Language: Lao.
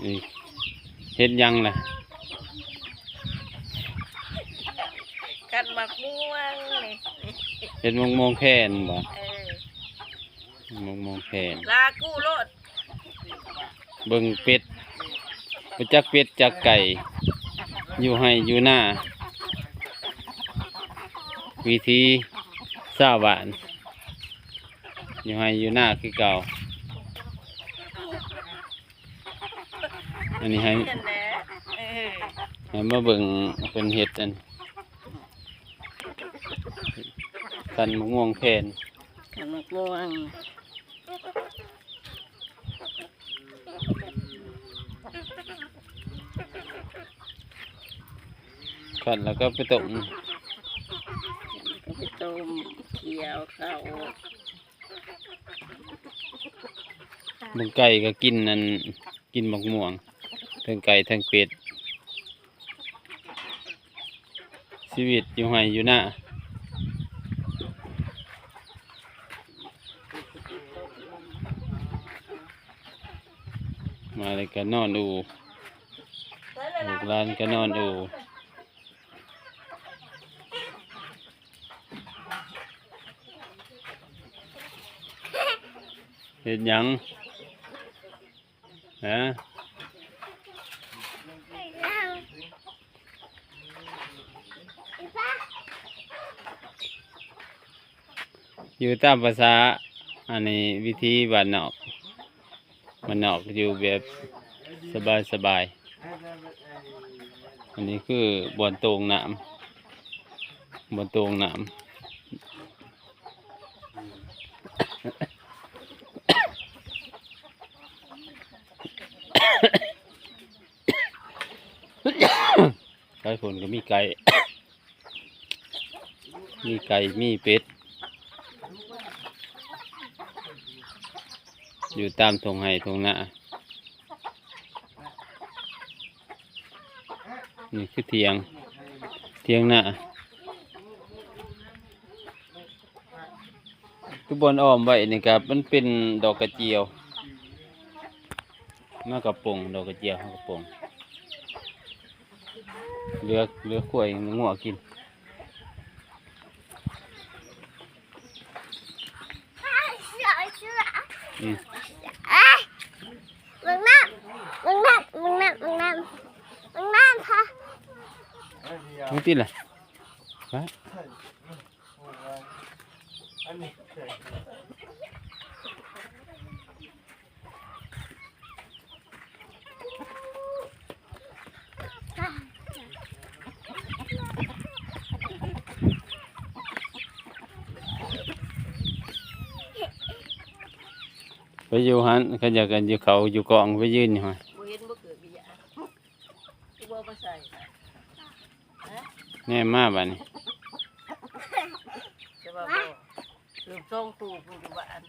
ນີ້ ເຮັດຫຍັງລະ? ຄັນໝາກມ່ວງນີ້ ເຮັດໝາກມ່ວງແຜ່ນບໍ? ເອີ ໝາກມ່ວງແຜ່ນ ລາກູໂລດ. ເບິ່ງເປັດ ບໍ່ຈັກເປັດຈັກໄກ່ ຢູ່ໄຮ່ຢູ່ນາ ວິຖີຊາວບ້ານ ຢູ່ໄຮ່ຢູ່ນາຄືເກົ່າ. ອັນນີ້ໃຫ້ ນັ້ນແຫຼະ ເອີ ໃຫ້ມາເບິ່ງເພິ່ນເຮັດອັນ ຄັນໝາກມ່ວງແຜ່ນ ຄັນໝາກມ່ວງ ຄັນແລ້ວກໍໄປຕົ້ມ ກໍໄປຕົ້ມ ຂ້ຽວເຂົ້າ. ເບິ່ງໄກ່ກໍກິນອັນ ກິນໝາກມ່ວງ ທັງໄກ່ທັງເປັດ ຊີວິດຢູ່ໄຮ່ຢູ່ນາ ມາແລ້ວກໍນອນອູ່ ລູກຫຼານກໍນອນອູ່. ເຮັດຫຍັງ? ຮະ? ຢູ່ຕາມພາສາ ອັນນີ້ວິຖີບ້ານນອກ ບ້ານນອກຢູ່ແບບສະບາຍໆ. ອັນນີ້ຄືບ່ອນໂຕ່ງນ້ຳ ບ່ອນໂຕ່ງນ້ຳ. ໄກພຸ້ນກໍມີໄກ່ ມີໄກ່ ມີເປັດ ຢູ່ຕາມທົ່ງໄຮ່ທົ່ງນາ. ນີ້ຄືຖຽງ ຖຽງນາ ຄືບ່ອນອ້ອມໄວ້ນີ້ກໍມັນເປັນດອກກະຈຽວ ມາກະປົງ ດອກກະຈຽວເຮົາກະປົງ ເຫຼືອ ເຫຼືອຄວາຍງົວກິນ. ອືມ ເບິ່ງນ້ຳ ເບິ່ງນ້ຳ ເບິ່ງນ້ຳ ເບິ່ງນ້ຳ ເບິ່ງນ້ຳ ພະ ເບິ່ງຕິລະ ພະ. ໄປຢູ່ຫັ້ນ ຄັນຢາກກັນຢູ່ເຂົາຢູ່ກອງ ໄປຢືນຢູ່ຫັ້ນ ບໍ່ເຫັນບໍ່ເກີດວິຍາ ຄືບໍ່ມາໃສ່ ຮະ ແນມມາບາດນີ້ ແຕ່ວ່າບໍ່ ເກືອບສອງໂຕພຸ້ນຢູ່ບ້ານ.